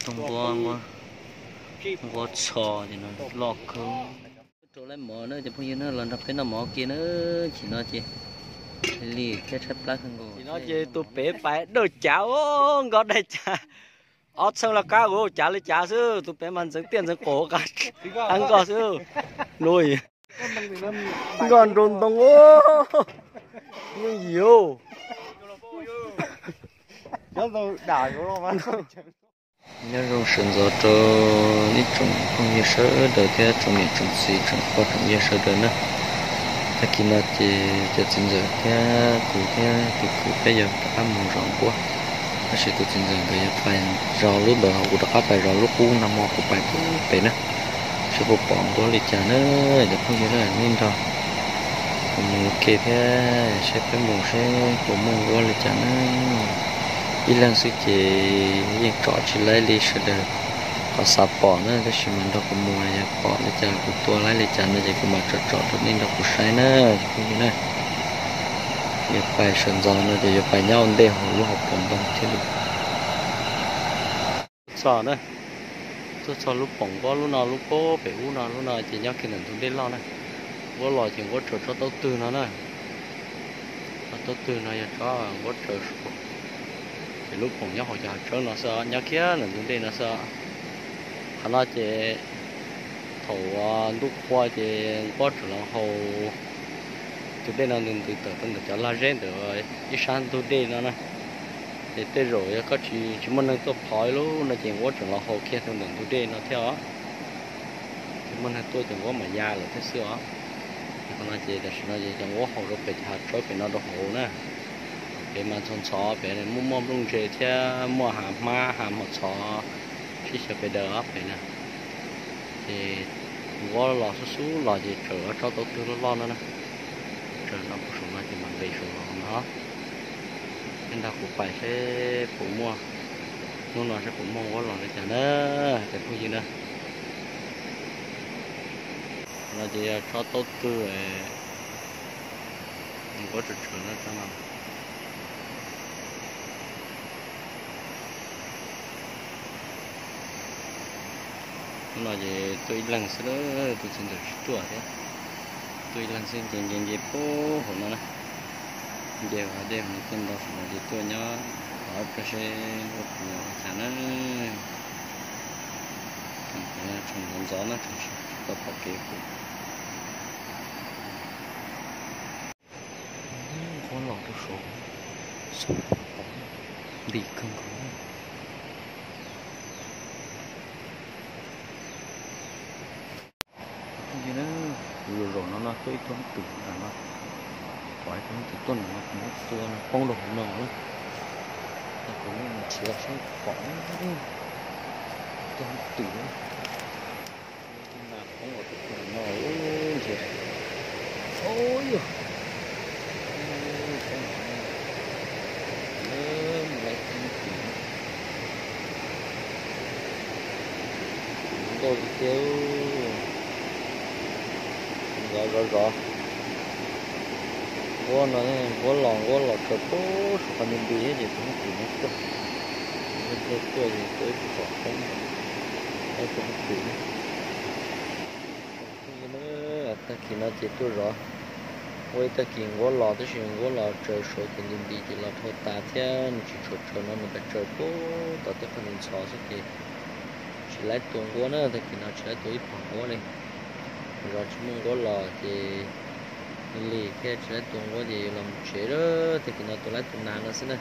Nquab, nquab txho ces no loj kawg. Rau lawv mov na cov phooj ywg na, los nrog peb noj mov kiag na. Chim no ces li thiab tshaib plab kawg nkaus. Chim no ces tus pem pais dawj cav, nkoj dawj cav ob txheej laj kab, cav li cav xwb. Tus pem mas ntxeev tiaj ntxeev qaum qab nkoj xwb. Nuj, nkoj nroo ntoo, yeej yim. Nyob zoo sawv ntxov rau ib tsoom phooj ywg sawv daws thiab tsoom niam tsoom txiv tsoom pog tsoom yawg sawv daws na. Tag kis no ces cov txiv ntxawm thiab kuv thiab tus kwv peb yuav rov qab mus zov nquab. Tab sis tus txiv ntxawm nkawd yuav pais zov lub ntawd, kuv rov qab pais zov lub qub no, kuv pais pem na, seb puas pom nquab li cas na. Cov phooj ywg na, nej nrog kuv mus ua ke thiab, seb peb mus seb puas muaj nquab li cas na. Ib leeg xwb ces yeej tsom tsis laib li, sawv daws qhov xav pom na, tab sis mas nrog kuv mus yog pom li cas, kuv tua laib li cas no ces kuv mam tsom tsom rau nej nrog kuv saib na, cov phooj ywg na. Yuav pais sawv ntxov no ces yuav pais nyob ua ntej hauv lub hauv paus ntoo thiab li. Txog na, tuaj txog lub poom nquab lub no, lub pob pem ub no, lub no ces nyob kiag ntawm ntug dej loj na. Nquab los ces nquab tsaws tsob taub twg no na. Tsob taub twg no yog tsob nquab tsaws, ces lub poom nyob hauv cov hav tsawb no xwb, nyob kiag ntawm ntug dej no xwb. Qhov no ces thaum ntuj qhua ces nquab tseem los haus tus dej no ntws ntws tawm rau ntawm cov lag zeb ntawm ib sab ntug dej no na. Ces tej zaum yog koj tsis, tsis muaj neeg tuaj phov lub no ces nquab tseem los haus kiag rau ntawm ntug dej no thiab os. Tsis muaj neeg tuaj ces nquab mam ya lawm thiab xwb os. Qhov no ces tam sim no ces cov nquab haus rau pem cov hav tsawb pem no rau hauv na. Pem mas ntxhov ntxhov, pem muaj muaj nplooj ntse thiab muaj hav hmab hav hmo txhov sib xyaw pem daws os pem na. Ces nquab los xub xub los ces tsaws ob tsob taub twg loj loj no na. Tsaws no puag saum no ces mam nqis saum los no. Peb nrog kuv pais seb puas muaj, hnub no seb puas muaj nquab los li cas na, cov phooj ywg na. No ces yog tsob taub twg, nquab tsaws tsaws no tsob no. Hnub no ces tuaj ib leeg xwb, tus txiv ntxawm tsis tuaj thiab. Tuaj ib leeg xwb, nce nce nce puag hauv no na. Nce hauv dej hauv no tuaj nto saum no ces tuaj nyob hauv rau seb nquab puas los li cas na. Tseem ntxov ntxov na, tseem tsis tau pom kev kuv. Nquab los rau saud, saud pom nti kawg nkaus. Kuv zaum zaum no no tuaj ib tug hoob twm no, pom ib tug hoob twm tuaj no, kuv muab tua no poob rau hauv no na. Kuv muab nrhiav saib pom ib tug hoob twm na. Poob rau hauv no, nrhiav, ub yog, poob hauv no, mus lawv tus hoob twm. Nkauj tiag tiag. Zov zov zov. Nquab no, nquab los, nquab los tsaws puag saum qhov nti nti thiab ces tus hoob twm no tuaj. Tus hoob twm tuaj ces tua ib tug kom poob, ib tug hoob twm. Tag kis no ces tuaj zov, ua ib tag kis nquab los tab sis nquab los tsaws saum tus nti nti ces los dhau tas thiab nws tsis tshua tsaws no, nws pheej tsaws puag tom tej qhov ntxhov xwb ces tsis laib tua nquab na, tag kis no tsis laib tua ib phom nquab li. Zov tsis muaj nquab los ces lig lig thiab tsis laib tua nquab ces los mus tsev lawm, tag kis no tua laib tua nas no xwb na.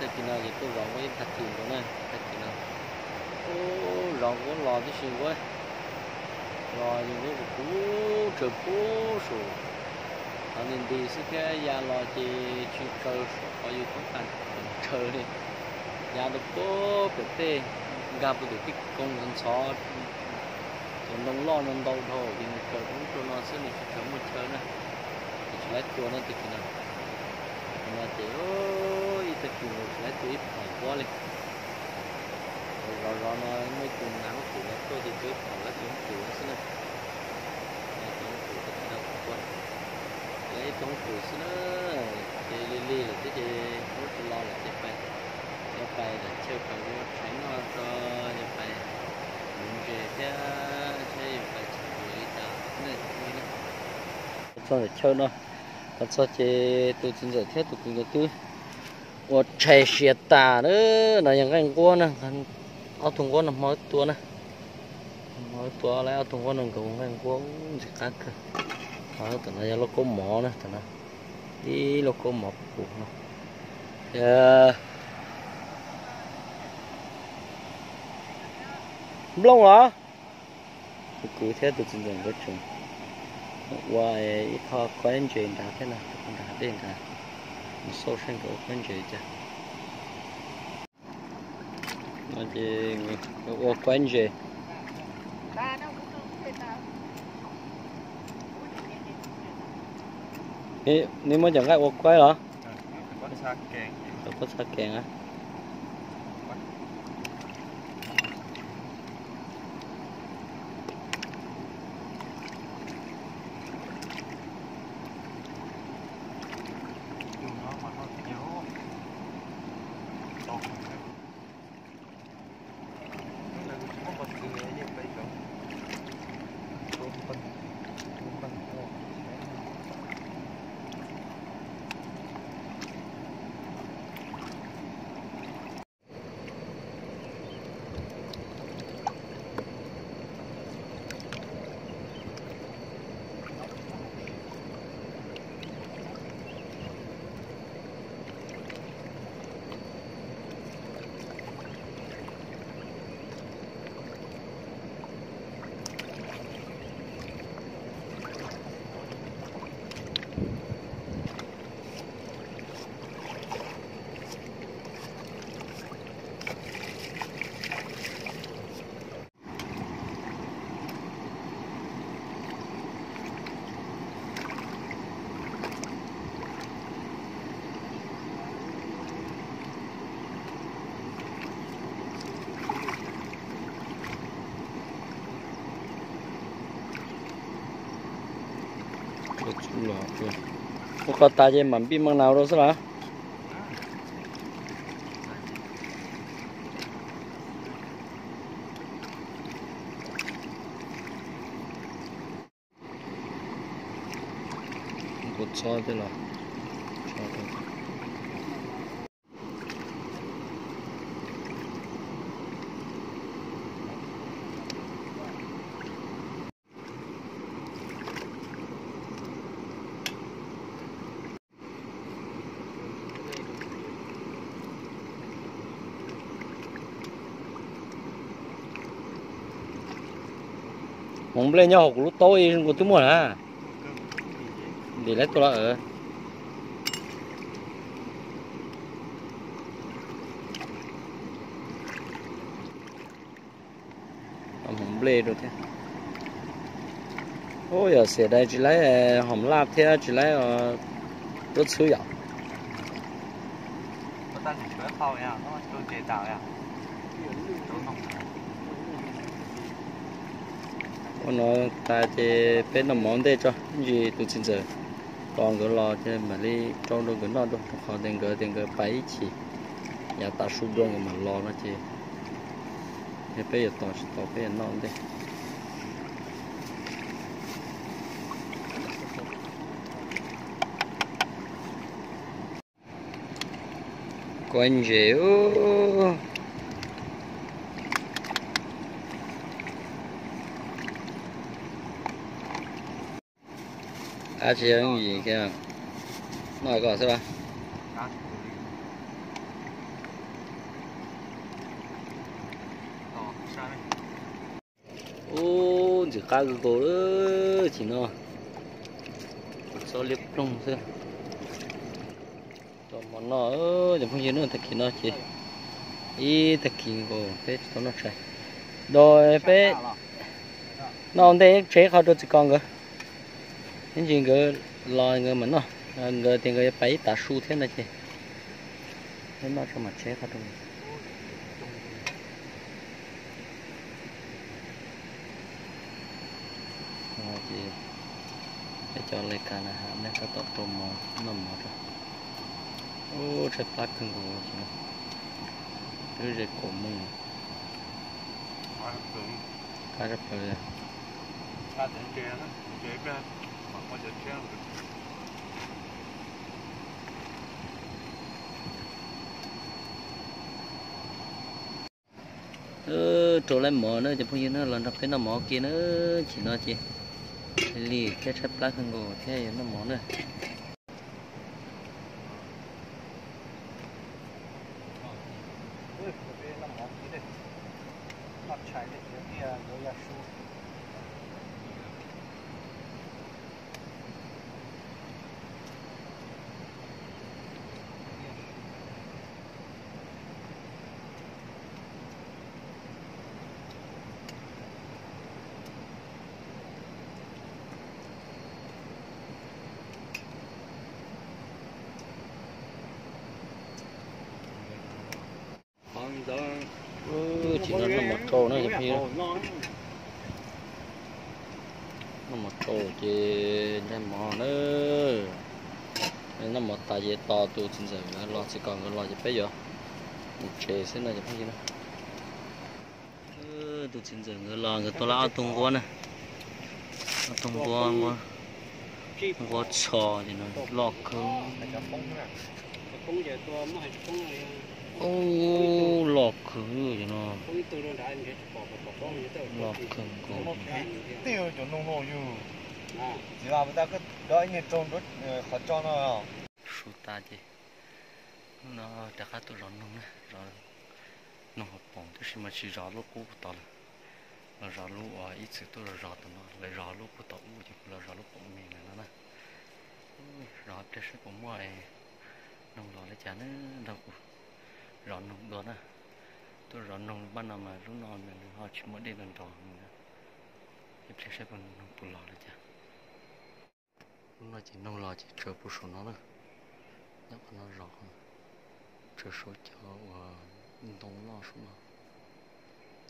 Tag kis no ces tuaj zov nquab ib tag kis nkaus na, tag kis no ub zov nquab los tib si nquab los ces nquab kuj puag tsaws puag saum qhov nti nti xwb thiab ya los ces tsis tsaws saum qhov yus toob kas tsaws li, ya rau puag pem tej, nkag puag tim tej koog ntxhov ntxhov, cov ntoo loj no ntau dhau ces nws tsaws rau ub rau no xwb, nws tsis tsaws muaj chaw na, ces tsis laib tua na tag kis no. Tag kis no ces ib tag kis nkaus tsis laib tua ib phom nquab li. Zov zov no muaj ib tug nas hoob twm no tuaj ces tua ib phom laib tus hoob twm no xwb na. Tus hoob twm tag kis no kuv tua, laib ib tug hoob twm xwb na. Ces lig lig lawm thiab ces nquab tsis los lawm ces pais, yog Pais ntawm chaw kom yuav tshais noj tso, yuav pais ntses thiab, seb yuav pais tshais li cas. Txog ntawm chaw no, txog ces tus txiv ntxawm thiab tus kwv nkawd twb ua tshais siav tas na. No yog nqaij nquab na, ob tug nquab no hmo wb tua na, hmo wb tua lawm ob tug nquab no nkawd ua nqaij nquab ntxim qab kawg. Tam no yog lauj kaub mov na, tam no ib lauj kaub mov pus no. Nplooj los? Tus kwv thiab tus txiv ntxawm nkawd tseem ua ib qho kuaib ntses nrad thiab no, nrad dej nrad, mus xauj seb nkawd ua kuaib ntses cas. No ces ua kuaib ntses. Neb muab cov nqaij ua kuaib los? Kuaib txha kees. Ua qhov tas ces mam npij maj nau rau xwb las. Kua txob thiab los. Hmoov nplej nyob hauv kuv lub taub kuv twb muaj na. Ntim lawv tua los. Hmoov nplej rau thiab. Ub, yog xiam dai tsis laib hom laj thiab tsis laib rub txhwb yom. Ua no tas ces peb noj mov ntej tso, ib ntsis tus txiv ntxawm tos nkawd los ces mam li rau rau nkawd noj dua, rau qhov tias nkawd tias nkawd pais ib chim yav tav su dua nkawd mam los no ces, yog peb yuav tos tsis tos peb yuav noj ntej. Kuaib ntses. Ab tsis yog yim kiag, noj kom xwb las. Ub, ntxim qab kawg nkaus lawm, chim no txob liab ploog xwb. Tau mov noj cov phooj ywg na, tag kis no ces ib tag kis nkaus peb tsis tau noj tshais. Dog peb noj ntej tsev qhov rau txiv kos nkawd, ib ntsis nkawd los nkawd mam noj, nkawd tias nkawd yuav pais ib tav su thiab no ces peb noj tso mam tsev qhov rau. Ces peb cov le kas na has nej tab tom rau mov noj mov rau. Ub, tshaib plab kawg nkaus ces no. Lub zes kaum mus. Qab zaj plaws. Rau lawv mov na cov phooj ywg na, los nrog peb noj mov kiag na. Chim no ces lig thiab tshaib plab kawg nkaus thiab yuav noj mov na. Tsis no noj mov rau na cov phooj ywg. Noj mov rau ces ncaig mov na. Noj mov tas ces tos tus txiv ntxawm nkawd los, tsis kom nkawd los ces peb yuav mus tsev xwb no cov phooj ywg na. Tus txiv ntxawm nkawd los nkawd tua lawm ob tug nquab na. Ob tug nquab, nquab txho ces no loj kawg. Ub, loj kawg ces no. Loj kawg nkaus. Su tas ces hnub no rov qab tuaj zov noog na, zov noog hauv paus tab sis mas tsis zov lub qub puag tod lawm, los zov lub uas ib txwm tuaj zov zov tom no, lawv zov lub puag tod ub ces kuv los zov lub paum me ntawm no na. Zov pliag saib puas muaj noog los li cas na, nrog kuv zov noog dua na. Tuaj zov noog pab no mas lub no nws ho tsis muaj dej nrov nrov na. Ib pliag saib puas noog puas los li cas. Lub no ces noog los ces tsawv puag saum no na. Nyob qhov no zov, tsawv saum cov uas ntoo loj saum no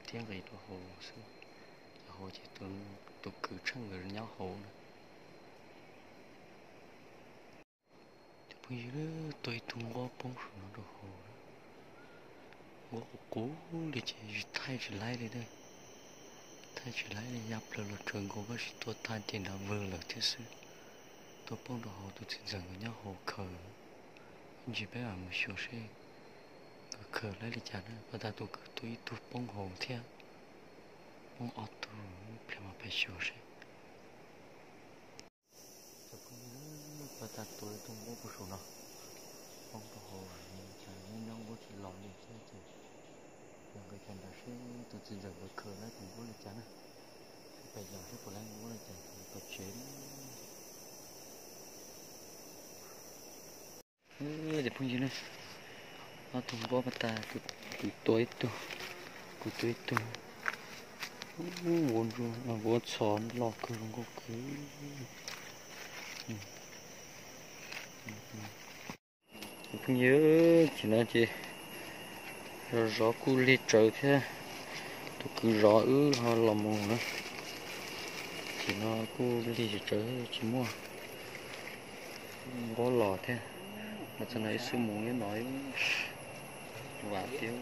thiab nqis rau hauv xwb. Cov hauv ces tus kwv Tsheej nkawd nyob hauv na. Cov phooj ywg, tua ib tug nquab poob saum no rau hauv. Nquab qus qus li ces thaij tsis laib li na. Thaij tsis laib li, ya plaws los tsawv nkaus, tab sis tua tag ces nrad vwg lawm thiab xwb. Tua poob rau hauv tus txiv ntxawm nkawd nyob hauv khaws. Ib ntsis peb mam mus xyuas seb nkawd khaws laib li cas na, pas tag tus kwv tua ib tug poob hauv thiab, poob ob tug, pliag mas pais xyuas seb. Cov phooj ywg, pas tag tua ib tug nquab puag saum no, poob rau hauv, cas nyob nyob nquab tsis los li thiab ces yog nkawd cov nrad seb tus txiv ntxawm nkawd khaws laib tus nquab li cas na. Peb pais yos seb puas laib nquab li cas pais tsev. Cov phooj ywg na, ob tug nquab pas tag, kuv tua ib tug, kuv tua ib tug. Nquab ntsuab, nquab txho loj kawg, zoo nkauj kawg. Cov phooj ywg, chim no ces zov zov kuj lig tsawv thiab, tus kwv zov wb ho los mus na. Chim no kuj lig tsawv tsis muaj nquab los thiab. Los txog no ib xuab moos nyob no, vam tias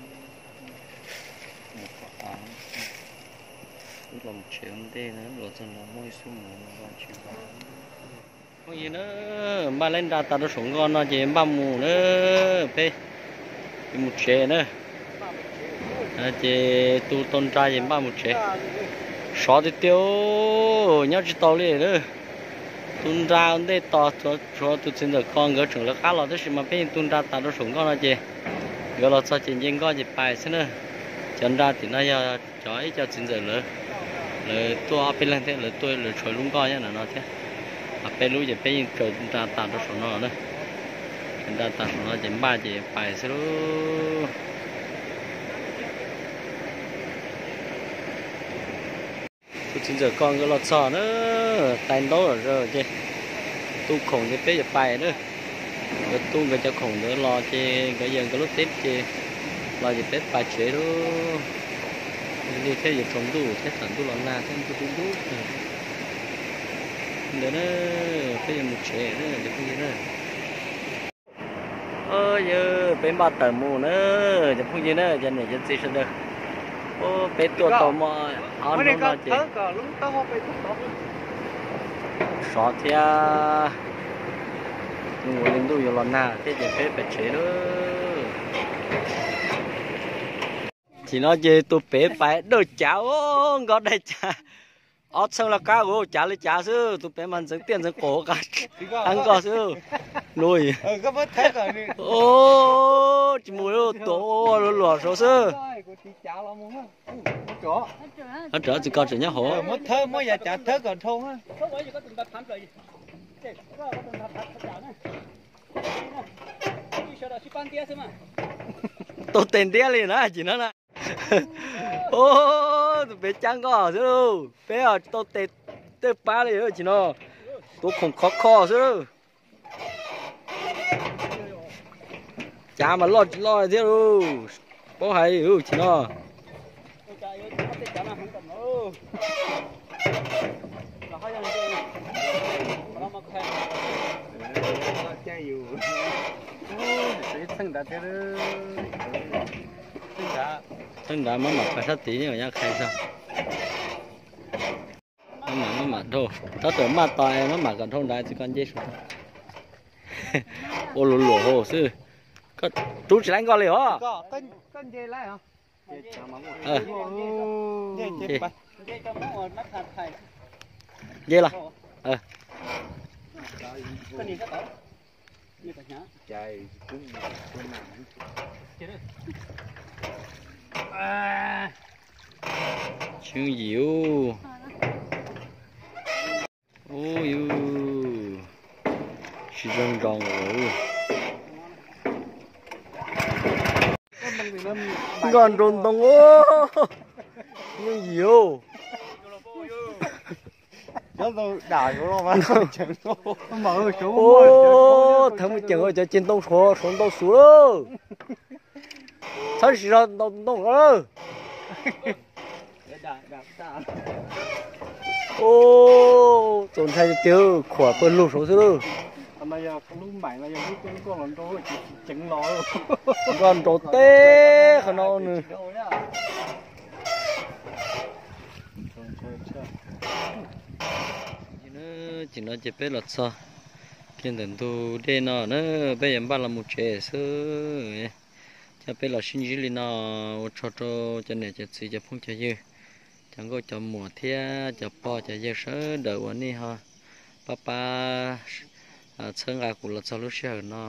mus qhov av, wb los mus tsev ua ntej na, los txog no muaj ib xuab moos no vam tsis vam. Phooj ywg na, npaj laib nra tas rau saum nkoj no ces npaj mus na, peb mus tsev na. Ces tus tau nra ces npaj mus tsev. Sov tiag tiag, nyob tsis tau li na. Tus nra ua ntej tos, tshuav tus txiv ntxawm ko nkawd tseem lawv qab los tab sis mas peb yeej tus nra tas rau saum nkoj no ces nkawd los txog ces nce nkoj ces pais xwb na. Cov nra tim no yog cov ib co txiv ntxawm lawv, lawv tuaj ob peb leeg thiab, lawv tuaj lawv tshuav lub nkoj nyob ntawm no thiab. Ho peb lub ces peb yeej tsaws nra tas rau saum no na. Nra tas saum no ces npaj ces pais xwb lauj. Tus txiv ntxawm ko nkawd los txog na, tais ntaub lom zog ces tu khoom ces peb yuav pais na. Nkawd tu nkawd cov khoom ntawd los ces nkawd yawg nkawd lub teb ces los ces peb pais tsev lauj. Lig thiab yuav tsaus ntuj thiab, tsaus ntuj los nag thiab ntuj dub dub kawg. Ntawd na, peb yuav mus tsev na cov phooj ywg na. Yawg Peb npaj tawm mus na, cov phooj ywg na, cov niam cov txiv sawv daws. Peb tuaj tau muaj ob hnub no ces sov thiab, ua li ntuj yuav los nag thiab ces peb pais tsev lawm. Chim no ces tus pem pais dawj cav, nkoj dawj cav. Ob txheej laj kab ua cav li cav xwb, tus pem mas ntxeev tiaj ntxeev qos qab nkoj xwb. Nua, tsis mus, tuam ua luag luag saud xwb. Tsis ko tseem nyob hauv. Tau tes ntiab li na, chim no na. Tus pem cab nkoj xwb lauj, peb tsis tau tes tej pab li chim no, tuav khoom khov kho xwb. Cav mas loj tsis loj thiab lauj, paub hais chim no. Txheej nrad mab mam pais sab tid, yog qhia xwb. Mab mam, mab mam dhau, tab tom maj tos mab mam kom dhau nrad tsis ko nce saud. Ua luag luag hauv xwb. Rub tsis laib nkoj li os. Nce los. Tswv yim, ub, yus tsis zoo zoo. Nkoj nrau ntoo, tswv yim. Thawb muaj ceem cov ceg ntoo suav ntau xus lawm. Txhawb tsis zog ntaus ntoo lawm. Txaus ntshai tiag, khuam pawg lug saud xwb lauj. Nkoj nrau teb qhov no nws. Ces no ces peb los txog kiag ntawm ntug dej no na, peb yuav npaj los mus tsev xwb. Coj peb los sib ntsib li no, ua tsaug rau cov niam cov txiv cov phooj cov ywg, cov nkauj cov muam thiab cov pog cov yawg sawv daws uas nej ho pab pab txhawb nqa kuv los txog lub sij hawm no.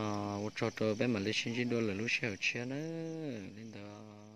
Ua tsaug rau, peb mam li sib ntsib dua lwm lub sij hawm tshiab na. Li ntawd.